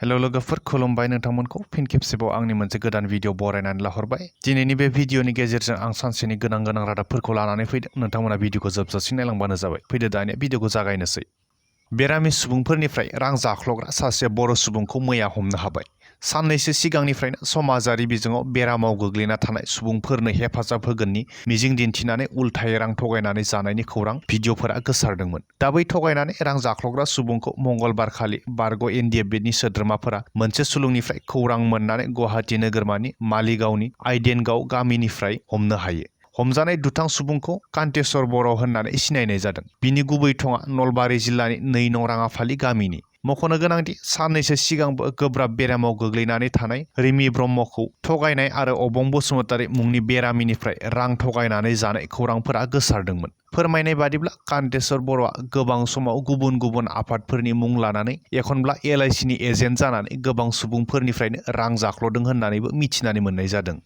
Hello लोगोफोर खुलुमबाय नोंथांमोनखौ फिन खेबसेबाव आंनि मोनसे गोदान भिडिअ बरायनानै लाहरबाय। दिनैनि बे भिडिअनि गेजेरजों आं सानसेनि गोनां रादाबफोरखौ लानानै फैदों। नोंथांमोना भिडिअखौ जोबजासिम नायलांबानो जाबाय। फैदो दानिया भिडिअखौ जागायनोसै। बेरामि सुबुंफोरनिफ्राय रां जाख्ल'ग्रा सासे बर' सुबुंखौ मैया हमनो हाबाय। साननैसो सिगांनिफ्रायनो समाजारि बिजोङाव बेरामाव गोग्लैना थानाय सुबुंफोरनो हेफाजाब होगोननि मिजिं दिन्थिनानै उल्थायै रां थगायनानै जानायनि खौरां भिडिअफोरा गोसारदोंमोन। दा बै थगायनानै रां जाख्ल'ग्रा सुबुंखौ मंगलबारखालि बारग' NDFB सोद्रोमाफोरा मोनसे सुलुंनिफ्राय खौरां मोननानै गुवाहाटि नोगोरमानि मालिगावनि आइडेनगाव गामिनिफ्राय हमनो हायो। हमजानाय दुथां सुबुंखौ कान्तेश्वर बर' होननानै सिनायनाय जादों। बिनि गुबै थङा नलबारि जिल्लानि 2 नं राङाफालि गामिनि। मख'नो गोनांदि साननैसो सिगांबो गोब्राब बेरामाव गोग्लैनानै थानाय रिमि ब्रह्मखौ थगायनाय आरो अबं बसुमतारी मुंनि बेरामिनिफ्राय रां थगायनानै जानाय खौरांफोरा गोसारदोंमोन। फोरमायनाय बादिब्ला कान्तेश्वर बर'आ गोबां समाव गुबुन गुबुन आफादफोरनि मुं लानानै एखनब्ला LICनि एजेन्ट जानानै गोबां सुबुंफोरनिफ्रायनो रां जाख्ल'दों होननानैबो मिथिनानै मोननाय जादों।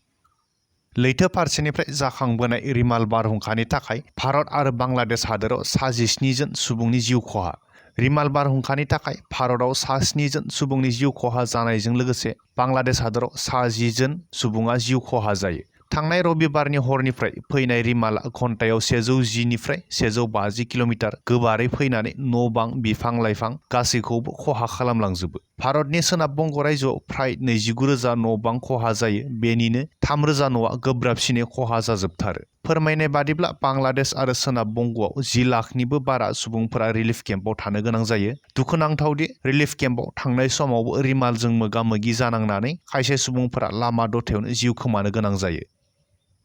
लैथो फारसेनिफ्राय जाखांबोनाय रिमाल बारहुंखानि थाखाय भारत आरो बांलादेश हादोराव 17 जन सुबुंनि जिउ खहा। रिमाल बारहुंखानि थाखाय भारतआव 7 जन सुबुंनि जिउ खहा जानायजों लोगोसे बांलादेश हादोराव 10 जन सुबुङा जिउ खहा जायो। थांनाय रबिबारनि हरनिफ्राय फैनाय रिमालआ घन्टायाव 110 निफ्राय 150 किल'मिटार गोबारै फैनानै न' बां बिफां लाइफां गासैखौबो खहा खालामलांजोबो। भारतनि सोनाब बंग रायजोआव फ्राय 29,000 न' बां खहा जायो। बेनिनो 3,000 न'आ गोब्राबसिनै खहा जाजोबथारो। फोरमायनाय बादिब्ला बांलादेश आरो सोनाब बंगआव 10 लाखनिबो बारा सुबुंफोरा रिलिफ केम्पआव थानो गोनां जायो। दुखुनांथावदि रिलिफ केम्पआव थांनाय समावबो रिमालजों मोगा-मोगि जानांनानै खायसे सुबुंफोरा लामा दथायावनो जिउ खोमानो गोनां जायो।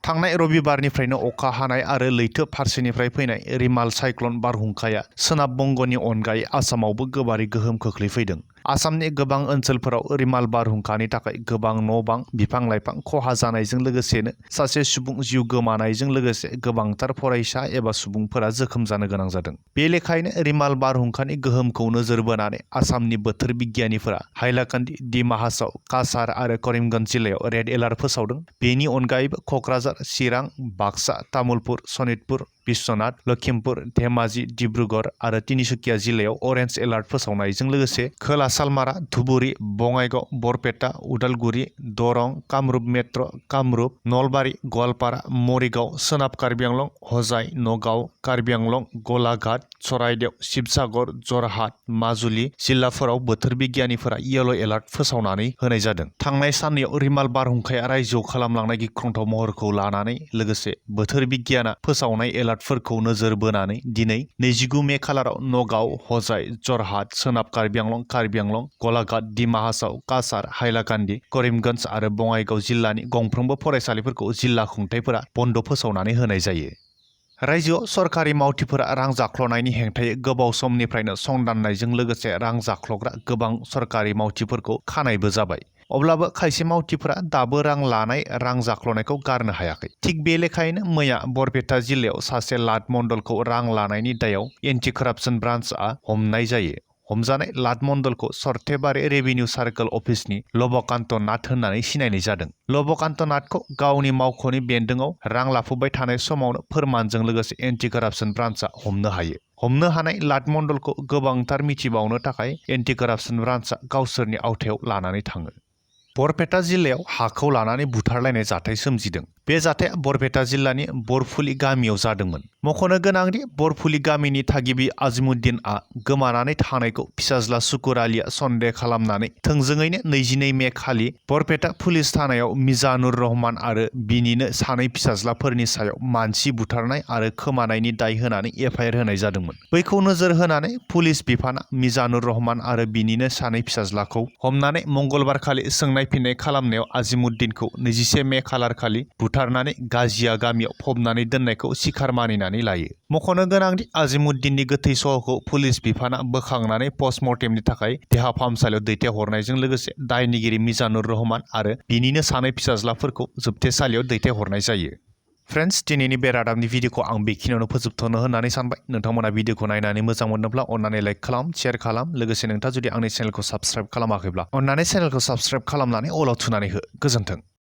थांनाय रबिबारनिफ्रायनो अखा हानाय आरो लैथो फारसेनिफ्राय फैनाय रिमाल साइक्ल'न बारहुंखाया सोनाब बंगनि अनगायै आसामावबो गोबारै गोहोम खोख्लैफैदों। आसामनि गोबां ओनसोलफोराव रिमाल बारहुंखानि थाखाय गोबां न' बां बिफां लाइफां खहा जानायजों लोगोसेनो सासे सुबुं जिउ गोमानायजों लोगोसे गोबांथार फरायसा एबा सुबुंफोरा जोखोम जानो गोनां जादों। बे लेखायैनो रिमाल बारहुंखानि गोहोमखौ नोजोर बोनानै आसामनि बोथोर बिगियानिफोरा हाइलाकान्दि, डिमा हासाव, काछार आरो करिमगन्ज जिल्लायाव रेड एलार्ट फोसावदों। बेनि अनगायैबो क'क्राझार, चिरां, बाक्सा, तामुलपुर, सनितपुर, बिश्वनाथ, लखिमपुर, धेमाजि, डिब्रुगड़ आरो तिनिसुकिया जिल्लायाव अरेन्ज एलार्ट फोसावनायजों लोगोसे खोला सालमारा, धुबुरी, बङाइगाव, बरपेटा, उदालगुरि, दरं, कामरुप मेट्र', कामरुप, नलबारि, गवालपारा, मरिगाव, सोनाब कार्बि आंलं, हजाइ, नगाव, कार्बि आंलं, गलाघाट, चराइदेव, शिबसागर, जरहाट, माजुलि जिल्लाफोराव बोथोर बिगियानिफोरा येल' एलार्ट फोसावनानै होनाय जादों। थांनाय साननैआव रिमाल बारहुंखाया रायजोआव खालामलांनाय गिख्रंथाव महरखौ लानानै लोगोसे बोथोर बिगियाना फोसावनाय एलार्टफोरखौ नोजोर बोनानै दिनै 29 मे खालाराव नगाव, हजाइ, जरहाट, सोनाब कार्बि आंलं, गलाघाट, डिमा हासाव, काछार, हाइलाकान्दि, करिमगन्ज आरो बङाइगाव जिल्लानि गंफ्रोमबो फरायसालिफोरखौ जिल्ला खुंथायफोरा बन्द' फोसावनानै होनाय जायो। रायजोआव सरकारि मावथिफोरा रां जाख्ल'नायनि हेंथायै गोबाव समनिफ्रायनो संदाननायजों लोगोसे रां जाख्ल'ग्रा गोबां सरकारि मावथिफोरखौ खानायबो जाबाय। अब्लाबो खायसे मावथिफोरा दाबो रां लानाय रां जाख्ल'नायखौ गारनो हायाखै। थिग बे लेखायैनो मैया बरपेटा जिल्लायाव सासे लाट मण्डलखौ रां लानायनि दायाव एन्टि करापसन ब्रान्चआ हमनाय जायो। हमजानाय लाट मण्डलखौ सरथेबारि रेभिनिउ सार्कोल अफिसनि लबकान्त नाथ होननानै सिनायनाय जादों। लबकान्त नाथखौ गावनि मावख'नि बेन्दोंआव रां लाफुबाय थानाय समावनो फोरमानजों लोगोसे एन्टि करापसन ब्रान्चआ हमनो हायो। हमनो हानाय लाट मण्डलखौ गोबांथार मिथिबावनो थाखाय एन्टि करापसन ब्रान्चआ गावसोरनि आवथायाव लानानै थाङो। बरपेटा जिल्लायाव हाखौ लानानै बुथारलायनाय जाथाय सोमजिदों। बे जाथाया बरपेटा जिल्लानि बरफुलि गामियाव जादोंमोन। मख'नो गोनांदि बरफुलि गामिनि थागिबि आजमुद्दिनआ गोमानानै थानायखौ फिसाज्ला सुकुर आलीआ सन्देह खालामनानै थोंजोङैनो 22 मे खालि बरपेटा पुलिस थानायाव मिजानुर रहमान आरो बिनिनो 2 फिसाज्लाफोरनि सायाव मानसि बुथारनाय आरो खोमानायनि दाय होनानै FIR होनाय जादोंमोन। बैखौ नोजोर होनानै पुलिस बिफाना मिजानुर रहमान आरो बिनिनो 2 फिसाज्लाखौ हमनानै मंगलबारखालि सोंनाय फिननाय खालामनायाव आजिमुद्दिनखौ 21 मे खालार खालि बुथारनानै गाजिया गामियाव फबनानै दोननायखौ सिखार मानिनानै लायो। मख'नो गोनांदि आजिमुद्दिननि गोथै सह'खौ पुलिस बिफाना बोखांनानै पस्टमर्टेमनि थाखाय देहा फाहामसालियाव दैथायहरनायजों लोगोसे दायनिगिरि मिजानुर रहमान आरो बिनिनो 2 फिसाज्लाफोरखौ जोबथेसालियाव दैथायहरनाय जायो। फ्रेन्ड्स, दिनैनि बे रादाबनि भिडिअखौ आं बेखिनियावनो फोजोबथ'नो होननानै सानबाय। नोंथांमोना भिडिअखौ नायनानै मोजां मोनोब्ला अन्नानै लाइक खालाम, शेयार खालाम। लोगोसे नोंथाङा जुदि आंनि चेनेलखौ साबस्क्राइब खालामाखैब्ला अन्नानै चेनेलखौ साबस्क्राइब खालामनानै अलाव थुनानै हो। गोजोन्थों।